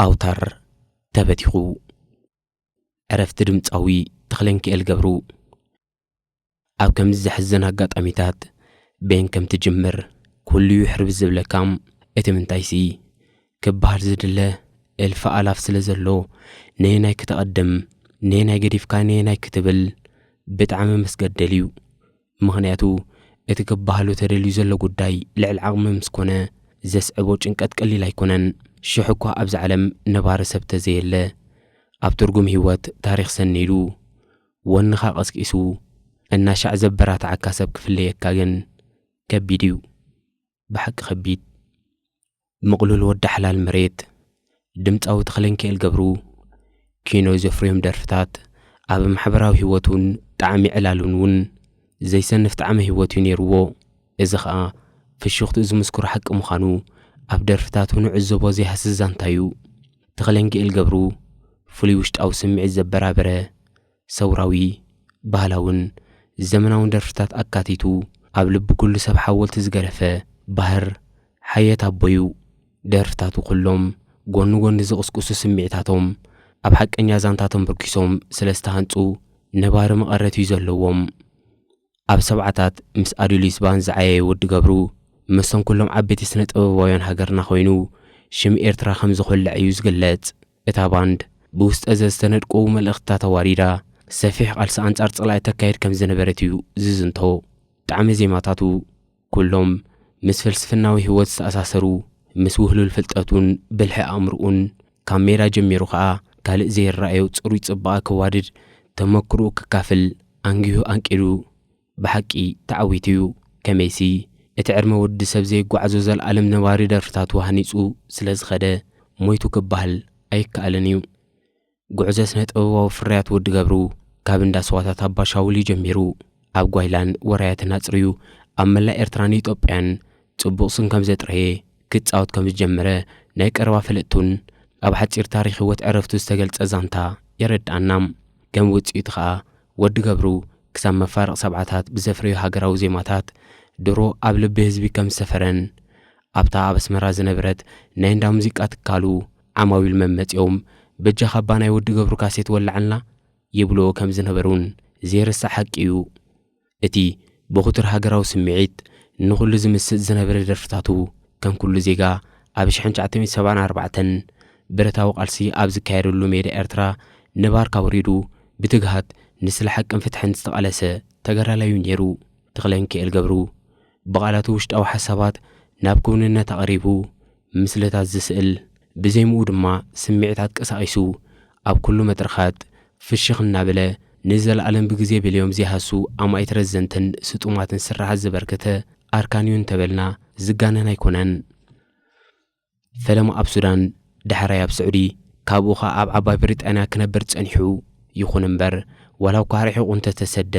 ኣውታር ተበቲኹ። ዕረፍቲ ድምጻዊ ተኽለንኪኤል ገብሩ። ኣብ ከምዚ ዘሕዝን ኣጋጣሚታት በየን ከም ትጅምር ኩሉ እዩ ሕርብ ዝብለካ። እቲ ምንታይሲ ክበሃል ዝድለ እልፊ ኣላፍ ስለ ዘሎ፣ ነየናይ ክተቐድም፣ ነየናይ ገዲፍካ ነየናይ ክትብል ብጣዕሚ መስገደል እዩ። ምኽንያቱ እቲ ክበሃሉ ተደልዩ ዘሎ ጉዳይ ልዕሊ ዓቕሚ ምስ ኮነ፣ ዘስዕቦ ጭንቀት ቀሊል ኣይኮነን። ሽሕ እኳ ኣብዚ ዓለም ነባሪ ሰብ ተዘየለ፣ ኣብ ትርጉም ህይወት ታሪኽ ሰኒዱ፣ ወንኻ ቀስቂሱ፣ እናሻዕ ዘበራትዓካ ሰብ ክፍለየካ ግን ከቢድ እዩ። ብሓቂ ከቢድ። ምቕሉል ወዲ ሓላል መሬት፣ ድምጻዊ ተኽለንኪኤል ገብሩ፣ ኪኖ ዘፍርዮም ደርፍታት ኣብ ማሕበራዊ ህይወቱን ጣዕሚ ዕላሉን እውን ዘይሰንፍ ጣዕሚ ህይወት እዩ ነይርዎ። እዚ ኸኣ ፍሽኽትኡ ዝምስክሮ ሓቂ ምዃኑ ኣብ ደርፍታቱ ንዕዘቦ ዘይሃስስ ዛንታ እዩ። ተኽለንኪኤል ገብሩ ፍሉይ ውሽጣዊ ስምዒት ዘበራበረ፣ ሰውራዊ፣ ባህላውን ዘመናውን ደርፍታት ኣካቲቱ ኣብ ልቢ ኩሉ ሰብ ሓወልቲ ዝገደፈ ባህር ሓየት ኣቦዩ። ደርፍታቱ ኩሎም ጎኒ ጎኒ ዝቕስቅሱ ስምዒታቶም ኣብ ሓቀኛ ዛንታ ተንበርኪሶም ስለ ዝተሃንጹ ነባሪ መቐረት እዩ ዘለዎም። ኣብ ሰብዓታት ምስ ኣዱሊስ ባንድ ዝዓየየ ወዲ ገብሩ ምስቶም ኩሎም ዓበይቲ ስነ ጥበባውያን ሃገርና ኮይኑ ሽም ኤርትራ ከም ዝኾልዕ እዩ ዝግለጽ። እታ ባንድ ብውስጠ ዘዝተነድቁ መልእኽትታት ኣዋሪዳ ሰፊሕ ቃልሲ ኣንጻር ጸላኢ ተካይድ ከም ዝነበረት እዩ ዝዝንቶ። ጣዕሚ ዜማታቱ ኩሎም ምስ ፍልስፍናዊ ህይወት ዝተኣሳሰሩ፣ ምስ ውህሉል ፍልጠቱን ብልሒ ኣእምርኡን ካብ ሜዳ ጀሚሩ ኸኣ ካልእ ዘይረኣዮ ጽሩይ ጽባቐ ክዋድድ፣ ተመክሮኡ ክካፍል ኣንጊሁ ኣንቂዱ ብሓቂ ተዓዊቱ እዩ። ከመይሲ እቲ ዕድመ ወዲ ሰብ ዘይጓዓዞ ዘልኣለም ነባሪ ደርፍታቱ ሃኒጹ ስለ ዝኸደ ሞይቱ ክበሃል ኣይከኣልን እዩ። ጉዕዞ ስነ ጥበባዊ ፍርያት ወዲ ገብሩ ካብ እንዳ ስዋታት ኣባሻውል እዩ ጀሚሩ። ኣብ ጓይላን ወራያትን ኣጽርዩ ኣብ መላእ ኤርትራን ኢትዮጵያን ጽቡቕ ስም ከም ዘጥረየ፣ ክጻወት ከም ዝጀመረ ናይ ቀረባ ፈለጥቱን ኣብ ሓጺር ታሪኽ ህይወት ዕረፍቱ ዝተገልጸ ዛንታ የረድኣና። ከም ውጽኢቱ ኸኣ ወዲ ገብሩ ክሳብ መፋርቕ ሰብዓታት ብዘፍረዩ ሃገራዊ ዜማታት ድሮ ኣብ ልቢ ህዝቢ ከም ዝሰፈረን ኣብታ ኣብ ኣስመራ ዝነበረት ናይ እንዳ ሙዚቃ ትካሉ ዓማዊል መመጺኦም በጃኻ እባ ናይ ወዲ ገብሩ ካሴት ወልዓልና ይብልዎ ከም ዝነበሩን ዘይርሳዕ ሓቂ እዩ። እቲ ብኽቱር ሃገራዊ ስምዒት ንኹሉ ዝምስጥ ዝነበረ ደርፍታቱ ከም ኩሉ ዜጋ ኣብ ሽሕን ትሽዓተ ሚእትን ሰብዓን ኣርባዕተን ብረታዊ ቃልሲ ኣብ ዝካየደሉ ሜዳ ኤርትራ ንባርካ ወሪዱ ብትግሃት ንስለ ሓቅን ፍትሕን ዝተቓለሰ ተጋዳላይ እዩ ነይሩ። ተኽለንኪኤል ገብሩ ብቓላቱ ውሽጣዊ ሓሳባት ናብ ክውንነት ኣቕሪቡ ምስልታት ዝስእል፣ ብዜምኡ ድማ ስምዒታት ቀሳቒሱ ኣብ ኩሉ መድረኻት ፍሽኽ እናበለ ንዘለኣለም ብግዜ በልዮም ዘይሃሱ ኣማኢት ረዘንትን ስጡማትን ስርሓት ዘበርከተ ኣርካን እዩ እንተበልና ዝጋነን ኣይኮነን። ፈለማ ኣብ ሱዳን፣ ዳሕራይ ኣብ ስዑዲ፣ ካብኡ ኸኣ ኣብ ዓባይ ብሪጣንያ ክነብር ጸኒሑ። ይኹን እምበር፣ ዋላ እኳ ርሒቑ እንተተሰደ፣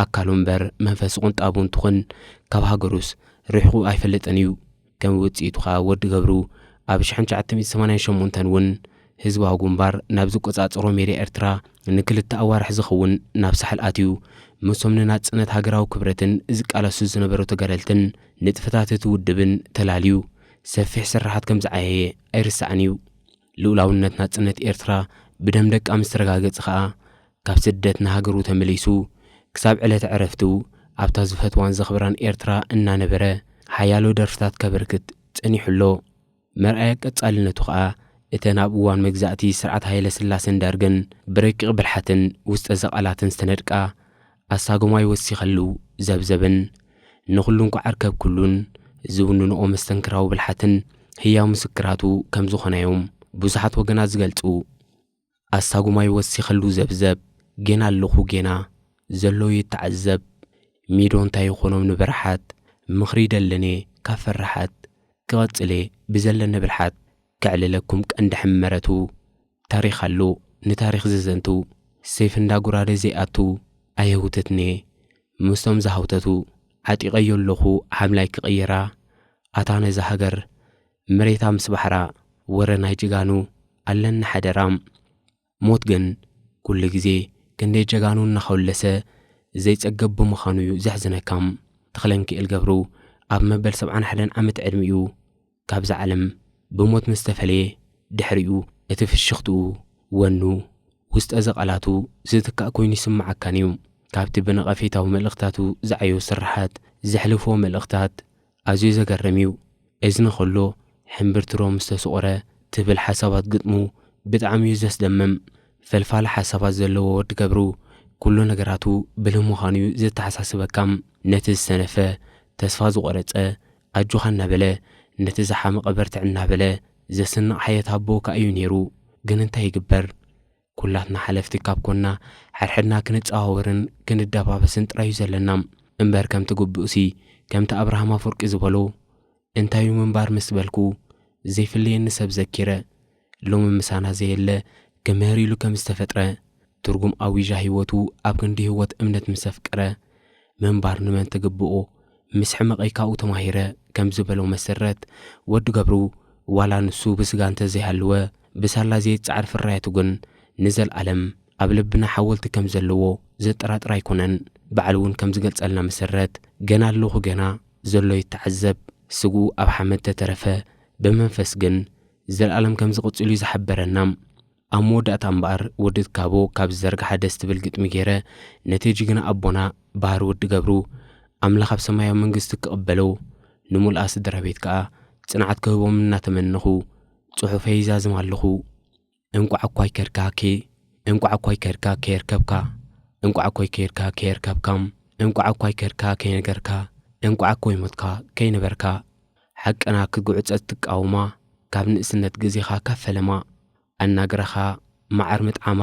ኣካሉ እምበር መንፈሱ ቅንጣቡ እንትኹን ካብ ሃገሩስ ርሒቑ ኣይፈልጥን እዩ። ከም ውጽኢቱ ኸኣ ወዲ ገብሩ ኣብ ሽሕን ትሽዓተ ሚእትን ሰማንያን ሸሞንተን እውን ህዝባዊ ግንባር ናብ ዝቆጻጸሮ ሜዳ ኤርትራ ንክልተ ኣዋርሕ ዝኸውን ናብ ሳሕል ኣትዩ። ምስቶም ንናጽነት ሃገራዊ ክብረትን ዝቃለሱ ዝነበሩ ተጋደልትን ንጥፈታት እቲ ውድብን ተላልዩ ሰፊሕ ስራሓት ከም ዝዓየየ ኣይርሳዕን እዩ። ልኡላውነት ናጽነት ኤርትራ ብደም ደቃ ምስ ተረጋገጸ ኸኣ ካብ ስደት ንሃገሩ ተመሊሱ ክሳብ ዕለተ ዕረፍቱ ኣብታ ዝፈትዋን ዘኽብራን ኤርትራ እናነበረ ሓያሎ ደርፍታት ከበርክት ጸኒሑ ኣሎ። መርኣያ ቀጻልነቱ ኸኣ እተን ኣብ እዋን መግዛእቲ ስርዓት ሃይለ ስላሰን ደርግን ብረቂቕ ብልሓትን ውስጠ ዘ ቃላትን ዝተነድቃ ኣሳጎማይ ወሲኸሉ ዘብዘብን ንኹሉ እንኳዕ ኣርከብ ኩሉን ዝውንንኦ መስተንክራዊ ብልሓትን ህያው ምስክራቱ ከም ዝኾናዮም ብዙሓት ወገናት ዝገልጹ። ኣሳጉማይ ወሲኸሉ ዘብዘብ፣ ጌና ኣለኹ ጌና፣ ዘሎ ይተዓዘብ፣ ሚዶ እንታይ ይኾኖም ንበረሓት፣ ምኽሪ ይደልን እየ ካብ ፈራሓት፣ ክቐጽል እየ ብዘለኒ ብልሓት፣ ከዕልለኩም ቀንዲ ሕመረቱ፣ ታሪኽ ኣሎ ንታሪኽ ዘዘንቱ፣ ሴፍ እንዳ ጉራደ ዘይኣቱ፣ ኣየህውትትን እየ ምስቶም ዝሃውተቱ፣ ዓጢቐዮ ኣለኹ ሓምላይ ክቕይራ፣ ኣታ ነዛ ሃገር መሬታ ምስ ባሕራ፣ ወረ ናይ ጀጋኑ ኣለኒ ሓደራ። ሞት ግን ኩሉ ግዜ ክንደይ ጀጋኑ እናኾለሰ ዘይጸገብ ብምዃኑ እዩ ዘሕዝነካ። ተኽለንኪኤል ገብሩ ኣብ መበል ሰብዓን ሓደን ዓመት ዕድሚኡ ካብዛ ዓለም ብሞት ምስ ተፈለየ ድሕሪኡ እቲ ፍሽኽትኡ፣ ወኑ፣ ውስጠ ዘቃላቱ ዝትካእ ኮይኑ ይስምዓካን እዩ። ካብቲ ብነቐፌታዊ መልእኽታቱ ዝዓዮ ስርሓት ዘሕልፎ መልእኽታት ኣዝዩ ዘገርም እዩ። እዝኒ ከሎ ሕምብርትሮ ምስ ተሰቑረ ትብል ሓሳባት ግጥሙ ብጣዕሚ እዩ ዘስደምም። ፈልፋሊ ሓሳባት ዘለዎ ወዲ ገብሩ ኩሉ ነገራቱ ብልህ ምዃኑ እዩ ዘተሓሳስበካ። ነቲ ዝሰነፈ፣ ተስፋ ዝቖረጸ ኣጆኻ እናበለ፣ ነቲ ዝሓመቐ በርትዕ እናበለ ዘስንቕ ሓየት ኣቦ ከኣ እዩ ነይሩ። ግን እንታይ ይግበር? ኩላትና ሓለፍቲ ካብ ኮና ሓድሕድና ክንጸዋወርን ክንደባበስን ጥራይ እዩ ዘለና። እምበር ከምቲ ግቡእሲ፣ ከምቲ ኣብርሃም ኣፈወርቂ ዝበሎ፣ "እንታይ እዩ ምንባር?" ምስ በልኩ፣ ዘይፍለየኒ ሰብ ዘኪረ፣ ሎሚ ምሳና ዘየለ፣ ክምህር ኢሉ ከም ዝተፈጥረ፣ ትርጉም ኣዊጃ ህይወቱ ኣብ ክንዲ ህይወት እምነት ምስ ኣፍቀረ፣ ምንባር ንመን ትግብኦ? ምስ ሕመቐይ ካብኡ ተማሂረ፣ ከም ዝበሎ መሰረት፣ ወዲ ገብሩ ዋላ ንሱ ብስጋ እንተዘይሃለወ፣ ብሳላ ዘይጸዓር ፍርያቱ ግን ንዘልኣለም ኣብ ልብና ሓወልቲ ከም ዘለዎ ዘጠራጥር ኣይኮነን። ባዕሉ እውን ከም ዝገልጸልና መሰረት፣ ገና ኣለኹ ገና፣ ዘሎ ይተዓዘብ፣ ስግኡ ኣብ ሓመድ ተተረፈ፣ ብመንፈስ ግን ዘልኣለም ከም ዝቕጽል እዩ ዝሓበረና። ኣብ መወዳእታ እምበኣር ወዲ ትካቦ ካብ ዝዘርግሓ ደስ ትብል ግጥሚ ገይረ፣ ነቲ ጅግና ኣቦና ባህሪ ወዲ ገብሩ ኣምላኽ ኣብ ሰማያዊ መንግስቲ ክቕበሎ፣ ንምሉኣ ስድራ ቤት ከኣ ጽንዓት ክህቦም እናተመነኹ ጽሑፈይ ይዛዝም ኣለኹ። እንቋዕ እኳ ኣይከድካ ከ-፣ እንቋዕ እኳ ኣይከድካ ከየርከብካ፣ እንቋዕ እኳ ኣይከድካ ከየርከብካ፣ እንቋዕ እኳ ኣይከድካ ከይነገርካ፣ እንቋዕ እኮ ኣይሞትካ ከይነበርካ፣ ሓቅና ክትጉዕጸ ትቃወማ፣ ካብ ንእስነት ግዜኻ ካብ ፈለማ፣ ኣናግረኻ መዓር ምጥዓማ፣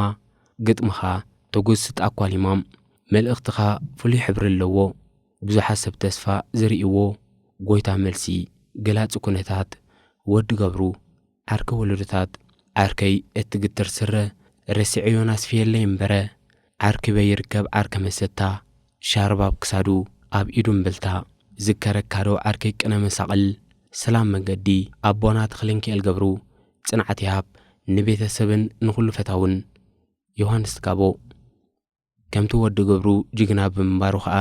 ግጥምኻ ተጎስጥ ኣኳሊማ፣ መልእኽትኻ ፍሉይ ሕብሪ ኣለዎ፣ ብዙሓት ሰብ ተስፋ ዝርእይዎ፣ ጎይታ መልሲ፣ ገላጺ ኩነታት፣ ወዲ ገብሩ፣ ዓርከ ወለዶታት፣ ዓርከይ እትግትር ስረ፣ ረሲዐዮን ኣስፍየለይ እምበረ፣ ዓርኪበይ ይርከብ ዓርከ መሰታ፣ ሻርባ ኣብ ክሳዱ፣ ኣብ ኢዱ እምብልታ፣ ዝከረካ ዶ ዓርከይ ቅነ መሳቕል፣ ሰላም መገዲ፣ ኣቦና ተኽለንኪኤል ገብሩ፣ ጽንዓት ይሃብ፣ ንቤተሰብን ንኹሉ ፈታውን። ዮሃንስ ትካቦ። ከምቲ ወዲ ገብሩ ጅግና ብምንባሩ ኸኣ፣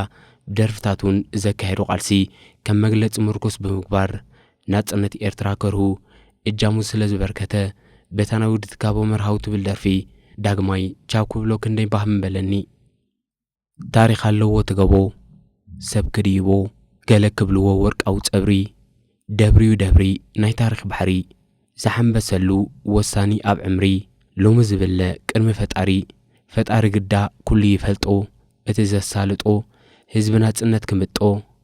ብደርፍታት እውን ዘካየዶ ቃልሲ ከም መግለጺ ምርኩስ ብምግባር፣ ናጽነት ኤርትራ ከርሁ እጃሙ ስለ ዝበርከተ፣ በታ ናይ ወዲ ትካቦ መርሃዊ ትብል ደርፊ ዳግማይ ቻው ክብሎ ክንደይ ባህ ምበለኒ። ታሪኽ ኣለዎ ትገቦ፣ ሰብ ክድይቦ፣ ገለ ክብልዎ ወርቃዊ ጸብሪ፣ ደብሪዩ ደብሪ ናይ ታሪኽ ባሕሪ፣ ዝሓንበሰሉ ወሳኒ ኣብ ዕምሪ፣ ሎሚ ዝብለ ቅድሚ ፈጣሪ፣ ፈጣሪ ግዳ ኩሉ ይፈልጦ፣ እቲ ዘሳልጦ፣ ህዝቢ ናጽነት ክምጦ፣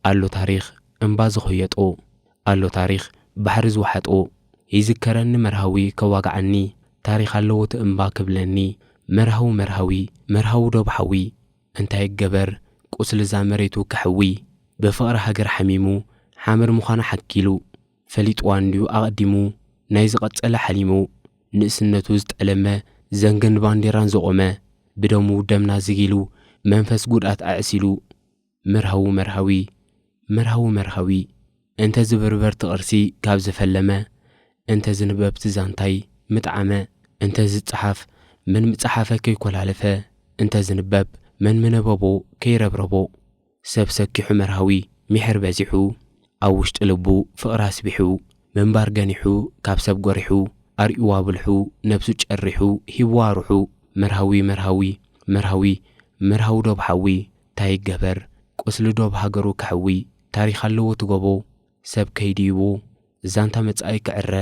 ኣሎ ታሪኽ እምባ ዝኸየጦ፣ ኣሎ ታሪኽ ባሕሪ ዝወሓጦ፣ ይዝከረኒ መርሃዊ ከዋግዓኒ፣ ታሪኽ ኣለዎ እቲ እምባ ክብለኒ፣ መርሃዊ መርሃዊ፣ መርሃዊ ዶብ ሓዊ፣ እንታይ ይገበር ቁስሊ እዛ መሬቱ ከሕዊ፣ ብፍቕሪ ሃገር ሓሚሙ፣ ሓመድ ምዃና ሓኪሉ፣ ፈሊጥዋ እንድዩ ኣቐዲሙ፣ ናይ ዝቐጸለ ሓሊሙ፣ ንእስነቱ ዝጠለመ፣ ዘንግን ባንዴራን ዘቖመ፣ ብደሙ ደምና ዝጊሉ፣ መንፈስ ጉድኣት ኣዕሲሉ፣ መርሃዊ መርሃዊ፣ መርሃዊ መርሃዊ፣ እንተ ዝብርበር እቲ ቅርሲ ካብ ዝፈለመ፣ እንተ ዝንበብ እቲ ዛንታይ ምጥዓመ፣ እንተ ዝጸሓፍ መን ምጸሓፈ ከይኮላለፈ፣ እንተ ዝንበብ መን ምነበቦ ከይረብረቦ፣ ሰብ ሰኪሑ መርሃዊ፣ ሚሕር በዚሑ፣ ኣብ ውሽጢ ልቡ ፍቕሪ ኣስቢሑ፣ ምንባር ገኒሑ፣ ካብ ሰብ ጎሪሑ፣ ኣርእይዋ ብልሑ፣ ነብሱ ጨሪሑ፣ ሂብዋ ሩሑ፣ መርሃዊ፣ መርሃዊ፣ መርሃዊ፣ መርሃዊ ዶብ ሓዊ፣ ታይ ይገበር፣ ቁስሊ ዶብ ሃገሩ ከሕዊ፣ ታሪኽ ኣለዎ እቲ ጎቦ፣ ሰብ ከይድይቡ፣ ዛንታ መጻኢ ክዕረ፣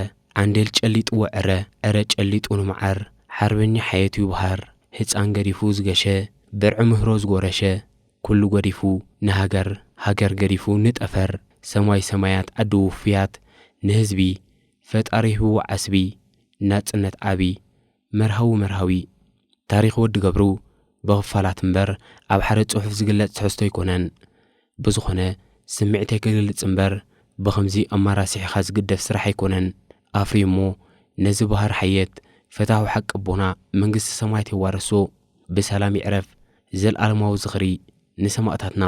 ዓንዴል ጨሊጥዎ ዕረ፣ ዕረ ጨሊጡ ንመዓር፣ ሓርበኛ ሓየት ይብሃር፣ ህጻን ገዲፉ ዝገሸ፣ ብርዒ ምህሮ ዝጎረሸ፣ ኩሉ ገዲፉ ንሃገር፣ ሃገር ገዲፉ ንጠፈር፣ ሰማይ ሰማያት ዓዲ ውፉያት፣ ንህዝቢ ፈጣሪ ሂብዎ ዓስቢ፣ ናጽነት ዓቢ፣ መርሃዊ መርሃዊ። ታሪኽ ወዲ ገብሩ ብኽፋላት እምበር ኣብ ሓደ ጽሑፍ ዝግለጽ ትሕዝቶ ኣይኮነን። ብዝኾነ፣ ስምዒተይ ክገልጽ እምበር ብኸምዚ ኣማራሲሕኻ ዝግደፍ ስራሕ ኣይኮነን። ኣፍርዩ እሞ ነዚ ባህር ሓየት ፈታዊ ሓቂ ኣቦና መንግስቲ ሰማያት የዋርሶ። ብሰላም ይዕረፍ። ዘልኣለማዊ ዝኽሪ ንሰማእታትና።